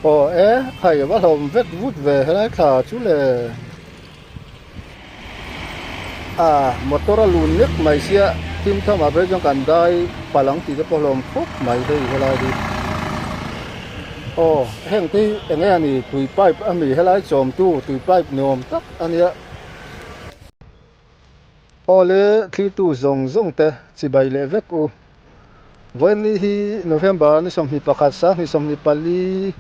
Aw e, khai a va hlawm vet vut ve helai thla chu le. A motor a lun nek mai sia thim tham ah phei chuan kan dai palh ang tih te pawh hlawm khawp mai hei helai hi. Aw heng te hi eng nge a ni tui pipe a mi helai chawm tu tui pipe ni awm tak a nia. Aw le thiltu zawng zawng te chibai leh vek u. Vawiinni hi November ni 21 sang 24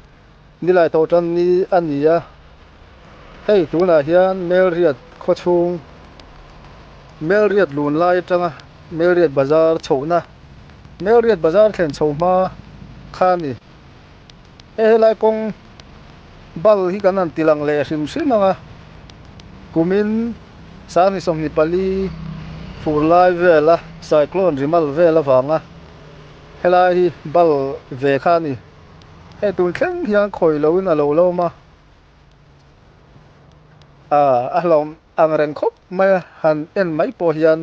nilai tho tan ni a ni a. Hei tunah hian Melriat khawchhung Melriat lun lai atanga Melriat bazar chhohna Melriat bazar thlen chho hma kha a ni. Hei helai kawng bal hi kan han ti lang leh hrim hrim ang a, kumin 24 fur lai vela cyclone rimal vel avanga helai hi bal ve kha a ni. Hei tun thleng hian khawi loin a lo lawm a, a hlawm ang reng khawp mai a, han en mai pawh hian.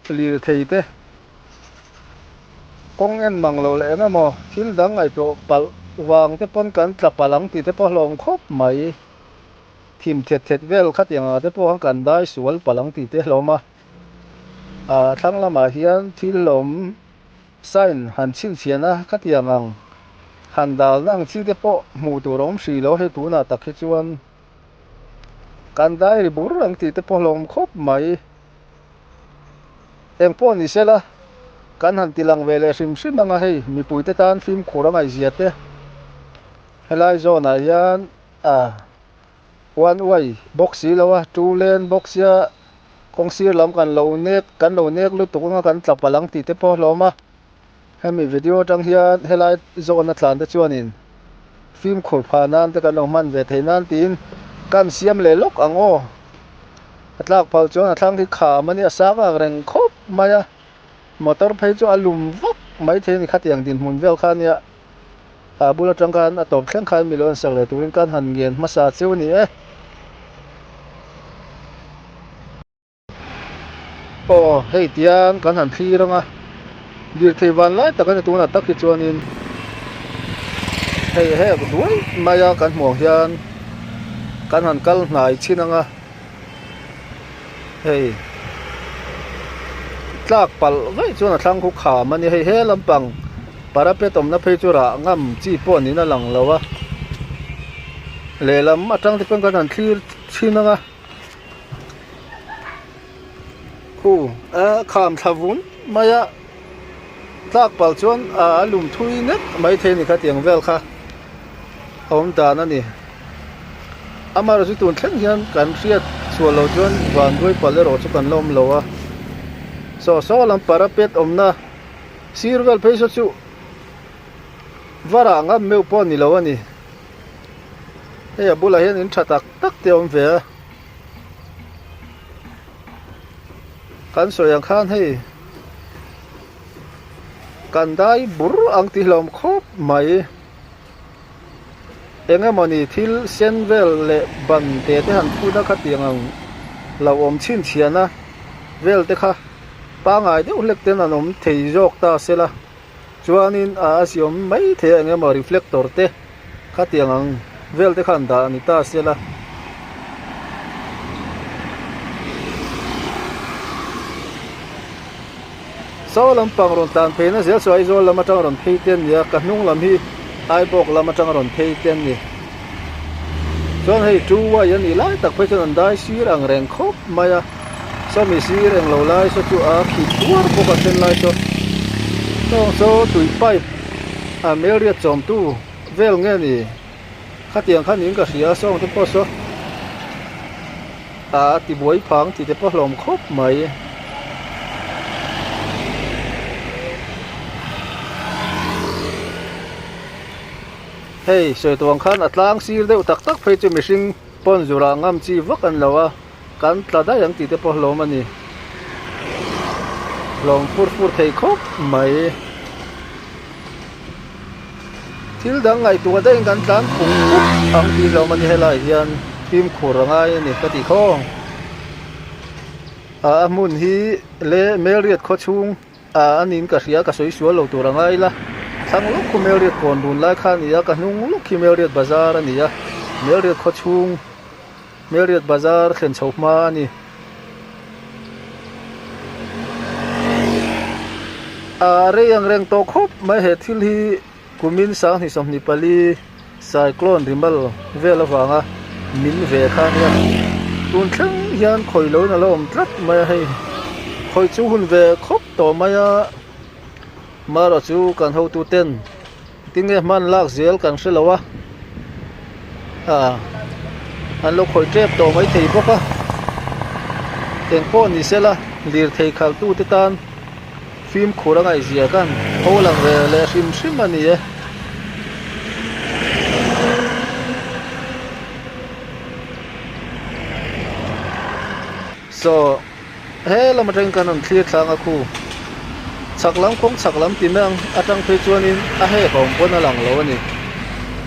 Lirthei te kawng en mang loh leh eng emaw thil dang ngaihtuah palh vang te pawn kan tla palh ang tih te pawh hlawm khawp mai. Thim thet thet vel khatiang ah te pawh kan dai sual palh ang tih te hlawm a. Ah thlang lamah hian thil awm sign han chhinchhian a khatiang ang han dalna ang chi te pawh hmuh tur a awm hrih lo hei tunah tak hi chuan kan dai ri bur ang tih te pawh hlawm khawp mai. Eng pawh ni sela, kan han ti lang ve leh hrim hrim ang a, hei mipuite tan fimkhur a ngaihzia te helai zawnah hian a one way bawk si lo a, two lane bawk sia kawng sir lam kan lo nek kan lo nek lutuk anga kan tla palh ang tih te pawh a hlawm a, hemi video atang hian helai zawna tlan te chuanin fimkhur phah nan te kan lo hman ve theih nan tiin kan siam leh lawk ang aw. A tlak phal chuan a thlang hi kham a nia sang ang reng khawp mai a motor phei chu a lum vak mai thei a ni khatiang dinhmun vel kha a nia a bul atang khan a tawp thleng khan milo an sak leh turin kan han ngen hmasa cheu a ni e. Aw hei tiang kan han thlir ang a lirthei van lai tak a ni tunah tak hi chuanin hei hek duai mai a kan hmuh ang hian kan han kal hnai chin ang a. Hei tlak palh vaih chuan a thlang khu kham a ni hei he lampang parapet awmna phei chu rah ngam chi pawh niin a lang lo a lehlam atang te pawn kan han thlir thin ang a khu a kham thla vun mai a tlak palh chuan a lum thui nek mai thei a ni khatiang vel kha a awm dan a ni. Amaherawh chu tun thleng hian kan hriat chhuah loh chuan vanduai palh erawh chu kan la awm lo a saw saw lam parapet awmna sir vel phei saw chu va rah ngam meuh pawh a ni lo a ni hei a bulah hian in tha tak tak te a awm ve a kan sawi ang khan hei kan dai bur ang tih hlawm khawp mai. Eng emawni thil sen vel leh ban te te han phut a khatiang ang lo awm chhinchhiahna vel te kha pangai deuh hlek ten an awm thei zawk ta sela chuanin a a siam mai thei a eng emaw reflector te khatiang ang vel te kha an dah a ni ta sela. Saw lampang rawn tlan phei na zel chu Aizawl lam atang rawn phei te an ni a, ka hnung lam hi Aibawk lam atang rawn phei te an ni. Chuan hei two way a nih lai tak phei chuan an dai sir ang reng khawp mai a, sawmi sir englo lai saw chu a khih tuar bawk a then lai saw tawng saw tui pipe a melriat chawmtu vel nge ni khatiang kha niin ka hria a sawng te pawh saw. A ti buai phang tih te pawh hlawm khawp mai. Hei sawi tuang khan a tlang sir deuh tak tak phei chu mihring pawn zurah ngam chi vak an lo a, kan tla daih ang tih te pawh hlawm a ni. Hlawm fur fur thei khawp mai. Thil dang ngaihtuah daihin kan tlan pung pup ang tih hlawm a ni helaiah hian fimkhur a ngai a ni ka tih khawng. A hmun hi le Melriat khaw chhung ah a niin ka hria ka sawi sual lo tur a ngai la. thlang lawk khu Melriat kawn dun lai kha a ni a, ka hnung lawk khi Melriat bazar a ni a, Melriat khaw chhung Melriat bazar thlen chho hma a ni. A rei ang reng tawh khawp mai he thil hi kumin sanghnih 24 cyclone rimal vel avanga min ve kha nia tun thleng hian khawi lo in a lo awm tlat mai a hei khawi chu hun ve khawp tawh mai a marawh chu kan hotu ten tinge hman lak zel kan hre lo a ah an lo khawih tep tawh mai thei bawk a engpawh ni sela lirthei khalh tu te tan fimkhur a ngaihzia khan ho lang ve leh hrim hrim a ni e. Saw he lam atangin kan rawn thlir thlang a khu chhak lam kawng chhak lam ti mai ang atang phei chuanin a hek a awm pawn a lang lo a ni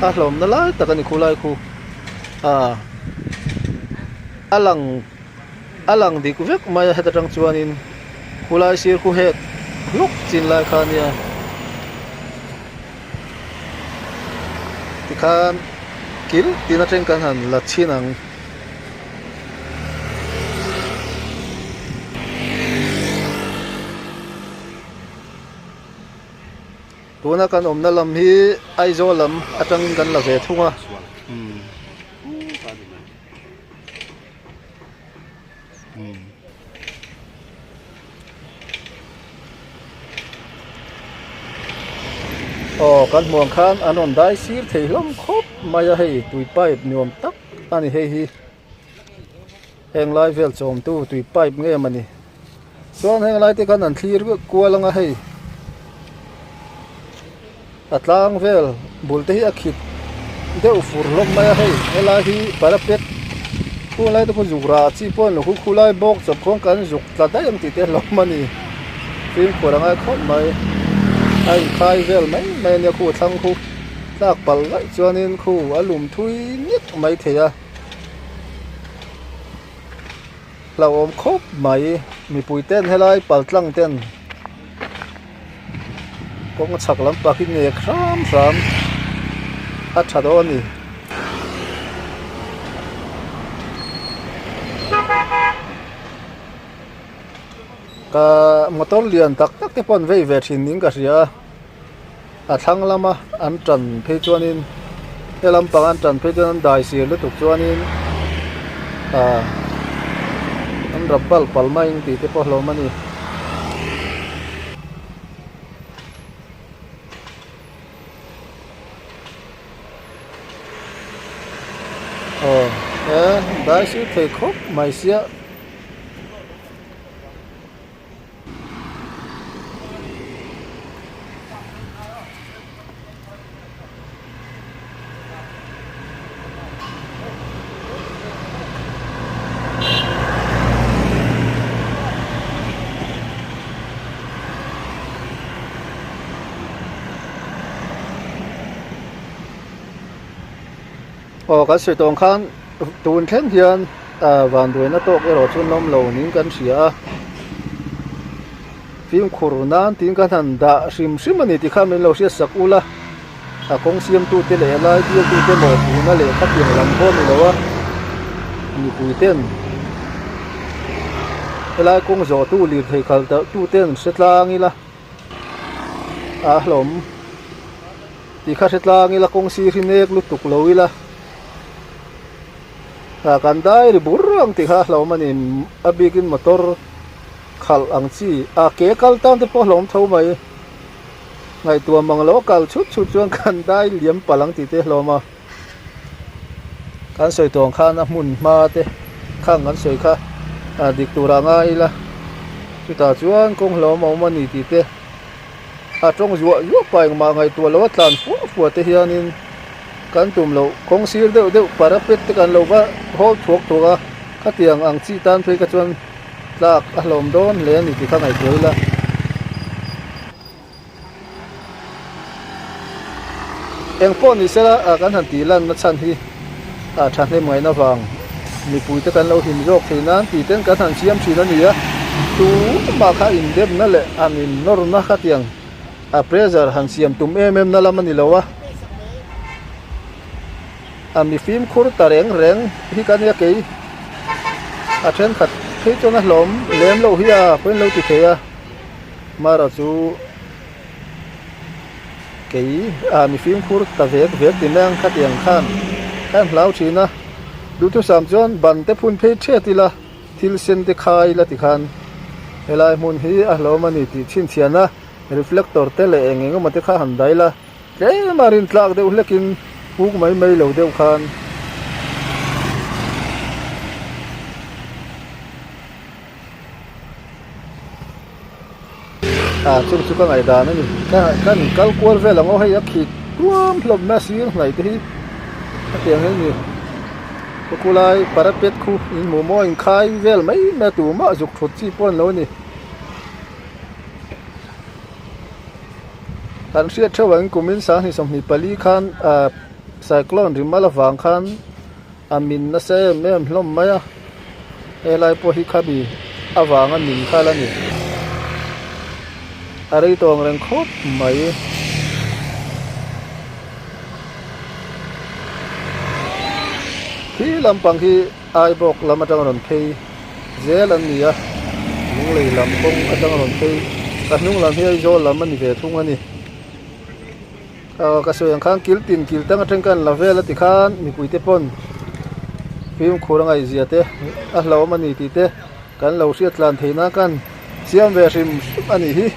a hlawmna lai tak a ni khu lai khu ah a lang a lang dik vek mai a heta tang chuanin khulai sir khu hek hluk chin lai kha ania tikhan kil tin atang kan han la chhin ang. Tuna kan awmna lam hi Aizawl lam atangin kan la ve thung a. Aw kan hmuh ang khan an rawn dai sir thei hlawm khawp mai a hei tui pipe ni awm tak a ni hei hi heng lai vel chawm tu tui pipe nge mawni chuan heng lai te khan an thlir kual ang a hei a tlang vel bul te hi a khit deuh fur hlawm mai a hei helai hi parapet khulai te pawh zuk rah chi pawh a ni lo khu khulai bawk chawp khuan kan zuk tla daih ang tih te hlawm a ni fimkhur a ngai khawp mai a inkhai vel mai mai a nia khu a thlang khu tlak palh laih chuanin khu a lum thui nghet mai thei a hlauhawm khawp mai mipui ten helai pal tlang ten. Kawng chhak lampang hi nek hram hram a tha dawn a ni. Ka motor lian tak tak te pawh an vei ve thin niin ka hria a a thlang lama an tan phei chuanin he lampang an tan phei chuan an dai sir lutuk chuanin ah an rap bal pal mai ang tih te pawh hlawm a ni. Aw he dai sir thei khawp mai sia. Aw kan sawi tawng khan tun thleng hian ah vanduaina tawk erawh chu nawm lo niin kan hria a fimkhur nan tiin kan han dah hrim hrim a ni tih kha min lo hriat sak ula a kawng siam tute leh a lai bial tute maw tuna leh khatiang lam pawh a ni lo a mipui ten helai kawng zawh tu lirthei kal tu ten hre tlang ila a hlawm tih kha hre tlang ila kawng sir hi nek lutuk lo ila ah kan dai ri bur ang tih kha a hlawm a ni a bikin motor khalh ang chi a ke kal tan te pawh a hlawm tho mai. Ngaihtuah mang lo a kal chhut chhut chuan kan dai liam palh ang tih te hlawm a. Kan sawi tawng khan a hmun hma te khang kan sawi kha a dik tur ah ngai ila chutah chuan kawng hlawm a awm a ni tih te a tawng zuah zuah pah engmah ngaihtuah lo a tlan fua fua te hianin kan tum loh kawng sir deuh deuh parapet te kan lo va hawl thuak thuak a khatiang ang chi tan phei kha chuan Tlak a hlawm dawn hle a ni tih kha ngaihtuah ila. Eng pawh ni sela kan han tih lanna chhan hi thahnem ngaihna vang mipui te kan lo him zawk thei nan tih ten kan han siam thin a ni a. Tumah kha indemna leh an innawrna khatiang. A pressure han siam tum em em na lam a ni lo a, a mi fimkhur ta reng reng hi ka nia kei a thenkhat phei chuan a hlawm lem loh hi a pawhin lo ti thei a, mara chu kei a mi fimkhur ta vek vek ti mai ang khatiang khan khan hlau thin a, duhthusam chuan ban te phun phei ṭhiat ila. Thil sen te khai la ti khan helai hmun hi a hlawm a ni tih chhinchhiahna reflector te leh eng eng emaw te kha han dail a, tlem a rin tlak deuh hlekin puk mai mai lo deuh khan ah chung chu ka ngaihdan a ni ka kan kal kual vel ang aw hei a khik tuam hlawm mai a sir hnaih te hi hetiang hi a ni khawkulai parapet khu in hmuh maw in khai vel mai mai a tumah zuk thut chi pawh a ni lo a ni kan hriat theuh ang kumin sanghnih 24 khan ah cyclone rimal avang khan A min nasa em em hlawm mai a, helai pawh hi khabi avanga min kha la ni. A rei tawng reng khawp mai. Khi lampang hi Aibawk lam atanga rawn phei zel an ni a, Lunglei lam kawng atanga rawn phei, ka hnung lam hi Aizawl lam a ni ve thung a ni. Ka sawi ang khan kil tin kil tang atang khan la vel a ti khan mipui te pawn fimkhur a ngaihzia te a hlauhawm a ni tih te kan lo hriat tlan theih nan khan siam ve hrim hrim a nih hi.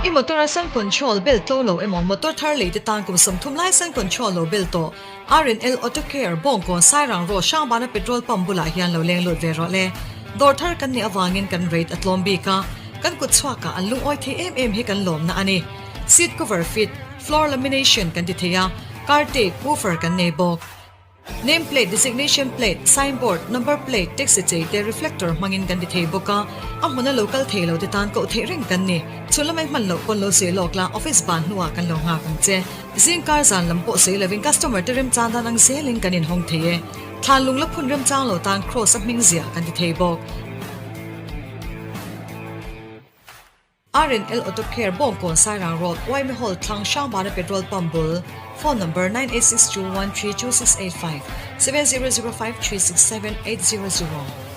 I motor a sun control bel tlo lo emaw motor thar lei te tan kum 30 lai sun control lo bel tawh RNL Auto Care Bawngkawn Sairang Road Hrangbana petrol pump bulah hian lo leng lut ve rawh le. Dawr thar kan nih avangin kan rate a tlawm bik a, kan kut chhuakah an lungawi thei em em hi kan lawmna a ni. Seat cover fit, floor lamination kan ti thei a, car tape, woofer kan nei bawk. Name plate, designation plate, sign board, number plate, taxi chei te reflector hmangin kan ti thei bawk a, a hmuna lo kal thei lo te tan koh theih reng kan ni. Chhun lamai hman loh pawn lo sawi lawk la, office ban hnuah kan lo nghak ang che. Zing kar zan lam pawh sawi lovin customer te remchang dan ang zelin kan inhawng thei e. Thlan lung la phun remchang lo tan cross a hming ziah kan ti thei bawk. RNL Auto Care Bawngkawn Sairang Road, Waimi Hall thlang Hrangbana Petrol Pump bul, Phone number 9862132685, 7005367800.